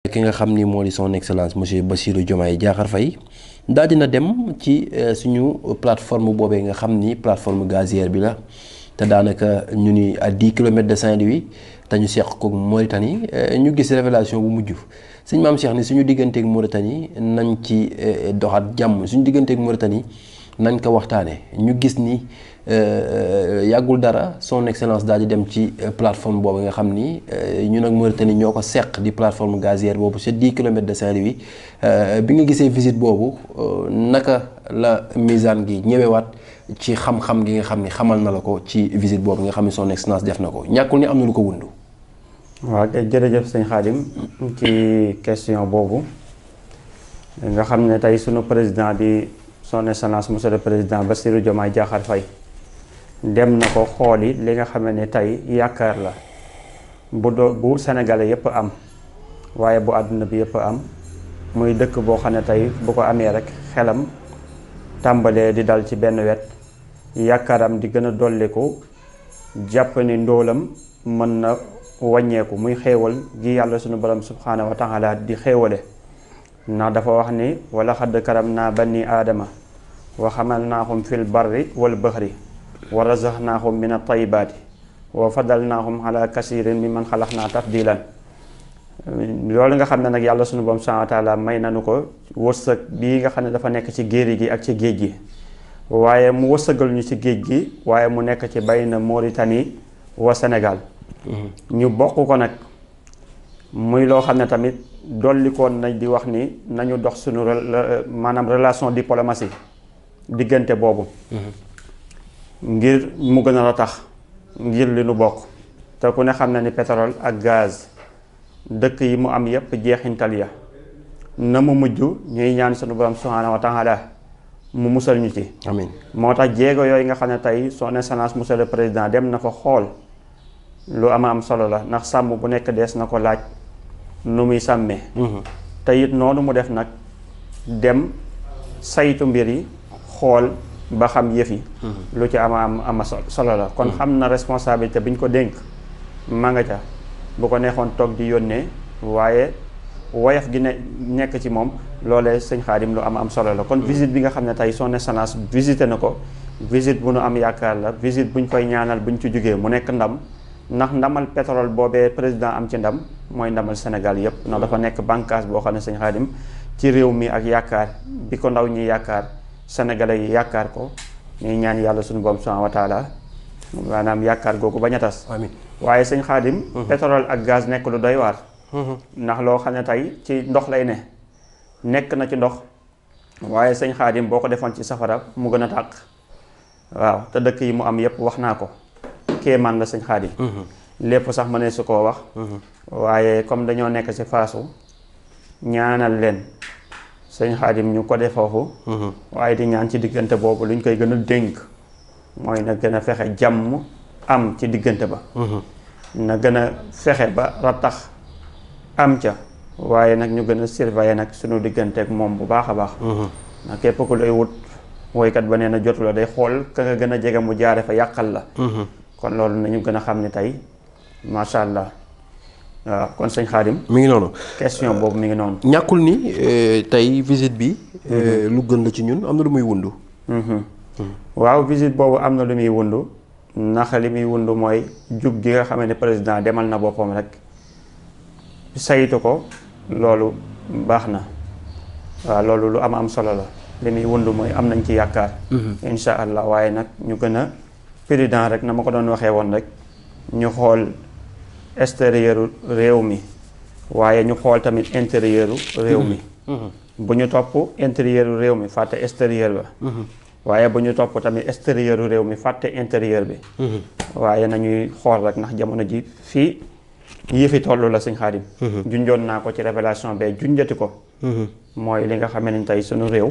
ki nga xam ni moo di son excellence monsieur Bassirou Diomaye Diakhar Faye daal dina dem ci suñu plateforme boobee nga xam ni plateforme gazière bi la te daanaka ñu ni à 10 kilomètres de Saint-Louis te ñu seq ko Mauritanie ñu gis révélation bu mujj sëñ Maam Cheikh ni suñu digganteeg Mauritanie nañ ci doxat jàmm suñu digganteeg Mauritanie nañ ko waxtaanee ñu gis ni yàggul dara son excellence daal di dem ci plateforme boobu nga xam ni ñun ak Mauritanie ñoo ko seq di plateforme gazière boobu c'est 10 kilomètres de Saint-Louis bi nga gisee visite boobu naka la misaan gi ñëwewaat ci xam-xam gi nga xam ni xamal na la ko ci visite boobu nga xam ni son excellence def na ko ñàkkul ni am na lu ko wundu. waaw jërëjëf sëñ Khadim ci question boobu nga xam ne tey sunu président di son excellence monsieur le président Bassirou Diomaye Diakhar Faye dem na ko xooli li nga xam ne tey yaakaar la bu Sénégalais yëpp am waaye bu àdduna bi yëpp am muy dëkk boo xam ne tey bu ko amee rek xelam tàmbalee di dal ci benn wet yaakaaram di gën a dolliku jàpp ni ndóolam mën na wàññeeku muy xéewal gi yàlla sunu borom subhaanahu wa taala di xéewale ndax dafa wax ni wala xadd karam naa bani aadama wa xamalnaahum fil barri wal bahri wa razaqnaahum min at-tayyibaati wa fadalnaahum ala kasirin mimman xalaqnaa tafdilan loolu nga xam ne nag yàlla sunu borom subhaanahu wa taala may nanu ko wërsëg bii nga xam ne dafa nekk ci géeri gi ak ci géej gi waaye mu wërsëgal ñu ci géej gi waaye mu nekk ci bayna Mauritanie wa Sénégal ñu bokk ko nag muy loo xam ne tamit dollikoon nañ di wax ni nañu dox suñu maanaam relation diplomatie diggante boobu ngir mu gën a tax ngir li nu bokk te ku ne xam na ni pétrole ak gaz dëkk yi mu am yépp jeexintal ya na mu mujj ñuy ñaan suñu borom subhaanahu wa taala mu musal ñu ci amiin moo tax jéego yooyu nga xam ne tey son excellence monsieur le président dem na fa xool lu am solo la ndax sàmm bu nekk dees na ko laaj nu muy sàmmee te it noonu mu def nag dem saytu mbir yi xool ba xam yëf yi lu ci ama solo la kon xam na responsabilité bi ñu ko dénk ma nga ca bu ko neexoon toog di yónnee waaye woyof gi nekk ci moom loolee sëñ Xaadim lu am solo la kon visite bi nga xam ne tey son excellence visité na ko visite bu nu am yaakaar la visite bu ñu koy ñaanal bu ñu ci jógee mu nekk ndam ndax ndamal pétrole boobee président am ci ndam mooy ndamal Sénégal yépp ndax dafa nekk bànqaas boo xam ne sëñ Xaadim ci réew mi ak yaakaar bi ko ndaw ñi yaakaar sénégalais yi yaakaar ko ñuy ñaan yàlla suñu borom subhanahu wa taala maanaam yaakaar googu bañ a tas amiin waaye sëñ Xaadim pétrole ak gaz nekk lu doy waar ndax loo xam ne tey ci ndox lay nekk na ci ndox waaye sëñ Xaadim boo ko defoon ci safara mu gën a tàq waaw te dëkk yi mu am yépp wax naa ko kéemaan la sëñ Xaadim lépp sax mënee su koo wax waaye comme dañoo nekk ci faasu ñaanal leen sëñ Xaadim ñu ko def foofu waaye di ñaan ci diggante boobu luñ koy gën a dénk mooy na gën a fexe jàmm am ci diggante ba na gën a fexe ba rattax am ca waaye nag ñu gën a surveiller nag suñu diggante ak moom bu baax a baax ndax képp ku lay wut woykat ba nee na jotu la day xool ka nga gën a jege mu jaare fa yàqal la kon loolu nañu gën a xam ne tey macha allah waaw kon sëñ Xaadim mi ngi noonu question boobu mi ngi noonu ñàkkul ni tey visite bi lu gën la ci ñun am na lu muy wundu waaw visite boobu am na lu muy wundu ndax li muy wundu mooy jug gi nga xam ne président demal na boppam rek saytu ko loolu baax na waaw loolu lu am solo la li muy wundu mooy am nañ ci yaakaar insha allah waaye nag ñu gën a président rek na ma ko doon waxee woon rek ñu xool extérieur réew mi waaye ñu xool tamit intérieur réew mi bu ñu topp intérieur réew mi fàtte extérieur ba waaye bu ñu topp tamit extérieur réew mi fàtte intérieur bi waaye nañuy xool rek ndax jamono ji fii yii fi toll la sëñ Xaadim junjoon naa ko ci révélation bee junjati ko mooy li nga xamee ne tey sunu réew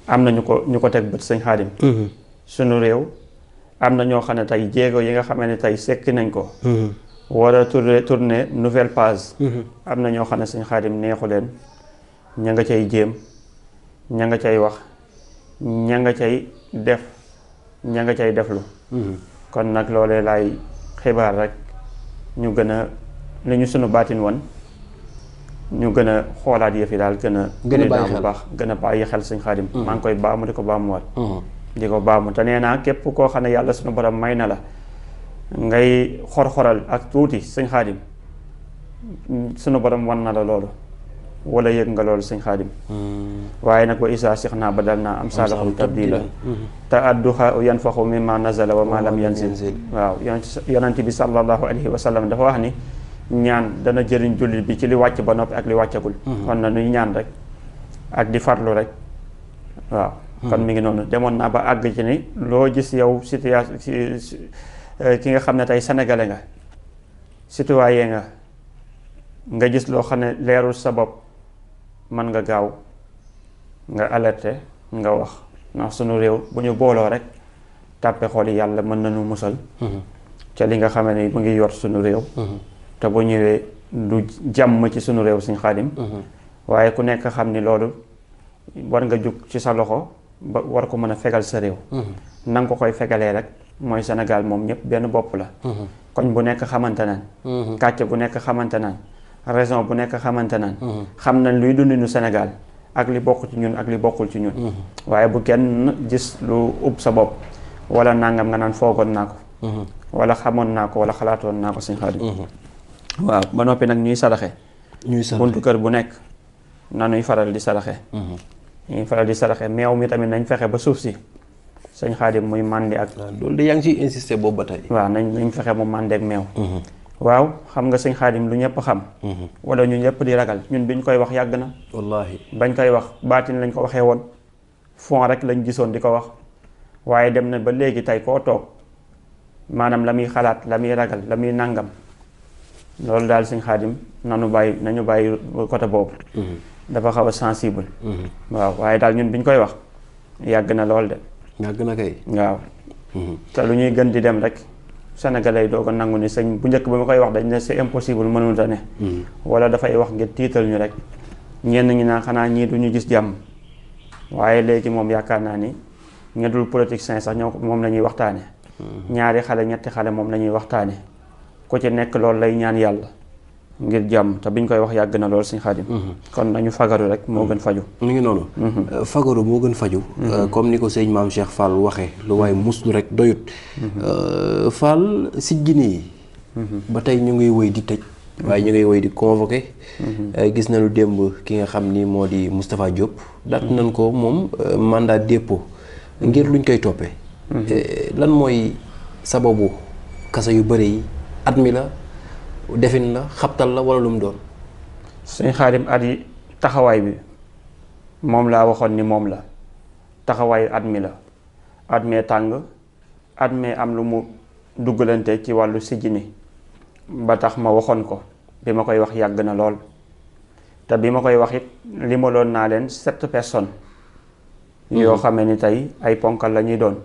am na ñu ko teg bët sëñ Xaadim sunu réew am na ñoo xam ne tey jéego yi nga xamee ne tey sekki nañ ko war a tourner nouvelle page am na ñoo xam ne sëñ Xaadim neexu leen ña nga cay jéem ña nga cay wax ña nga cay def ña nga cay deflu kon nag loolee laay xibaar rek ñu gën a li ñu sunu baatin woon ñu gën a xoolaat yëf yi daal gën a bàyyi xel bu baax gën a bàyyi xel sëñ Xaadim maa ngi koy baamu di ko baamuwaat di ko baamu te nee naa képp koo xam ne yàlla suñu borom may na la ngay xor-xoral ak tuuti sëñ Xaadim suñu borom wan na la loolu wala yëg nga loolu sëñ Xaadim waaye nag wa isa six naa ba dal naa am saalahum tabdila te adduha yanfaxu mimma nazala wa ma lam yanzil waaw yonent bi sallallahu alayhi wa sallam dafa wax ni ñaan dana jëriñ jullit bi ci li wàcc ba noppi ak li wàccagul kon na nuy ñaan rek ak di farlu rek waaw kon mi ngi noonu demoon naa ba àgg ci ni loo gis yow situation ki nga xam ne tey sénégalais nga citoyen nga gis loo xam ne leerul sa bopp mën nga gaaw nga alerter nga wax ndax sunu réew bu ñu booloo rek tàppe xool yàlla mën nañu musal ca li nga xam ne mu ngi yor sunu réew te bu ñëwee du jàmm ci sunu réew Sëñ Xaadim waaye ku nekk xam ni loolu war nga jug ci sa loxo ba war ko mën a fegal sa réew na nga ko koy fegalee rek mooy Sénégal moom ñëpp benn bopp la koñ bu nekk xamante naan kàcce bu nekk xamante naan raison bu nekk xamante naan xam nañ luy dundinu Sénégal ak li bokk ci ñun ak li bokkul ci ñun waaye bu kenn gis lu ub sa bopp wala nangam nga naan foogoon naa ko wala xamoon naa ko wala xalaatoon naa ko Sëñ Xaadim waaw ba noppi nag ñuy saraxe buntu kër bu nekk nanuy faral di saraxe ñuy faral di saraxe meew mi tamit nañ fexe ba suuf si Sëñ Xaadim muy màndi ak loolu de yaa ngi ciy insister boobu ba tey waaw nañ fexe mu màndi ak meew waaw xam nga Sëñ Xaadim lu ñëpp xam wala ñu ñëpp di ragal ñun biñ koy wax yàgg na wallaahi bañ koy wax baatin lañ ko waxee woon fond rek lañ gisoon di ko wax waaye dem na ba léegi tey koo toog maanaam la muy xalaat la muy ragal la muy nàngam loolu daal Sëñ Xaadim nañu bàyyi côté boobu dafa xaw a sensible waaw waaye daal ñun biñ koy wax yàgg na lool de yàgg na kay waaw te lu ñuy gën di dem rek sénégalais yi doo ko nangu ni sëñ bu njëkk ba ma koy wax dañ ne c'est impossible mënul a ne wala dafay wax ngir tiital ñu rek ñenn ñi naan xanaa ñii du ñu gis jàmm waaye léegi moom yaakaar naa ni ña dul politicien sax ñoo moom la ñuy waxtaane ñaari xale ñetti xale moom la ñuy waxtaane ku ci nekk loolu lay ñaan yàlla ngir jàmm te biñ koy wax yàgg na lool Sëñ Xaadim kon nañu fagaru rek moo gën faju mu ngi noonu fagaru moo gën faju comme ni ko sëñ Maam Cheikh Fall waxee lu waaye muslu rek doyut Fall si Guinée yi ba tey ñu ngi woy di tëj waaye ñu ngi woy di convoqué gis nañu démb ki nga xam ni moo di Moustapha Diop daat nañ ko moom mandat dépôt ngir luñ koy toppee lan mooy sababu kaso yu bëri yi at mi la defin la xabtal la wala lu mu doon Sëñ Xaadim at yi taxawaay bi moom laa waxoon ni moom la taxawaayu at mi la at mee tàng at mee am lu mu duggalante ci wàllu sijjini ba tax ma waxoon ko bi ma koy wax yàgg na lool te bi ma koy wax it li ma loon naa leen 7 personnes yoo xamee ni tey ay ponkal la ñuy doon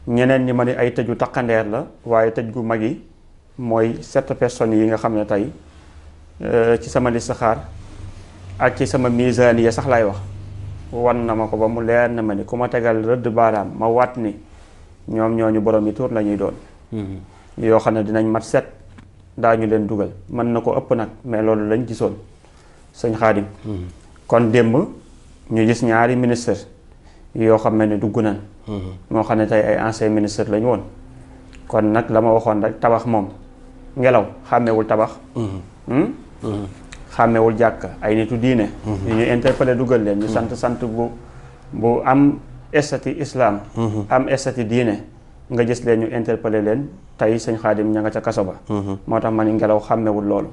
ñeneen ñi ma ni ay tëju taqandeer la waaye tëj gu mag yi mooy 7 personnes yi nga xam ne tey ci sama listixaar ak ci sama misaaniya sax lay wax wan na ma ko ba mu leer na ma ni ku ma tegal rëdd baaraam ma waat ni ñoom ñooñu borom yi tuur la ñuy doon yoo xam ne dinañ mat 7 daañu leen dugal mën na ko ëpp nag mais loolu lañ gisoon Sëñ Xaadim kon démb ñu gis ñaari ministre yoo xam ne dugg nañ moo xam ne tey ay ancien ministre lañu woon kon nag la ma waxoon rek tabax moom ngelaw xàmmewul tabax xàmmewul jàkk ay nitu diine yu ñu interpellé dugal leen ñu sant bu am estati islam am estati diine nga gis leen ñu interpellé leen tey Sëñ Xaadim ña nga ca kaso ba moo tax ma ni ngelaw xàmmewul loolu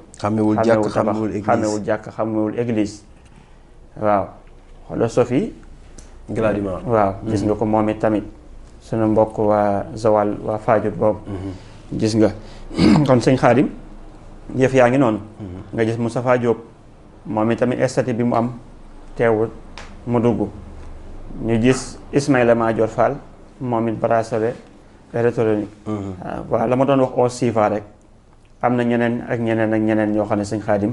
xàmmewul jàkk xàmmewul église waaw xoolal Sophie Gladima waaw gis nga ko moom it tamit sunu mbokk waa Zawal waa Fadiouth boobu gis nga kon Sëñ Xaadim yëf yaa ngi noonu nga gis Moustapha Diop moom it tamit estati bi mu am teewul mu dugg ñu gis Ismaïla Madior Fall moom it bracelet électronique waaw la ma doon wax 11 CFA rek am na ñeneen ak ñeneen ñoo xam ne Sëñ Xaadim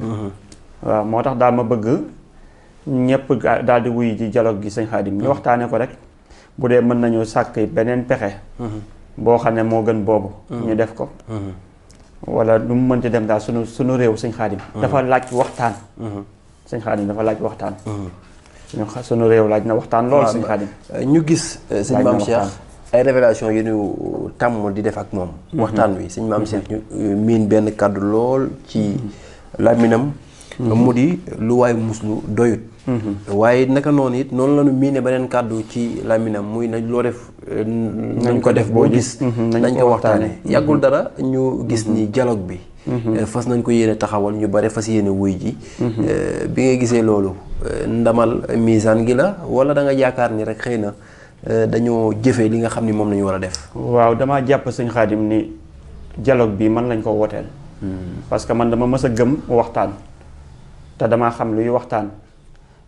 waaw moo tax daal ma bëgg ñëpp daal di wuy ji dialogue gi Sëñ Xaadim ñu waxtaane ko rek bu dee mën nañu sàkk beneen pexe boo xam ne moo gën boobu ñu def ko wala lu mu mënti dem daal sunu réew Sëñ Xaadim dafa laaj waxtaan sëñ Xaadim dafa laaj waxtaan. sunu réew laaj na waxtaan lool sëñ Xaadim. ñu gis sëñ Maam Cheikh ay révélation yu ñu tàmm di def ak moom. waxtaan wi sëñ Maam Cheikh ñu miin benn kàddu lool ci làmminam mu di lu waay muslu doyut. waaye naka noonu it noonu la ñu miine beneen kàddu ci làmminam muy na loo def. nañ ko def boo gis. nañ ko waxtaane yàggul dara ñu gis ni dialogue bi. fas nañ ko yéene taxawal ñu bare fas yéene wuy ji. bi nga gisee loolu ndamal misaan gi la wala da nga yaakaar ni rek xëy na dañoo jëfee li nga xam ni moom lañu war a def. waaw damaa jàpp sëñ Xaadim ni dialogue bi man lañ ko wooteel. parce que man dama mës a gëm waxtaan. te damaa xam luy waxtaan.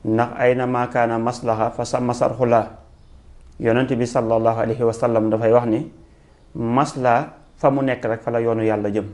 ndax ay na maakaana maslaha fa sa masar xulaa yonent bi sallallahu alayhi wa sallam dafay wax ni maslaa fa mu nekk rek fa la yoonu yàlla jëm.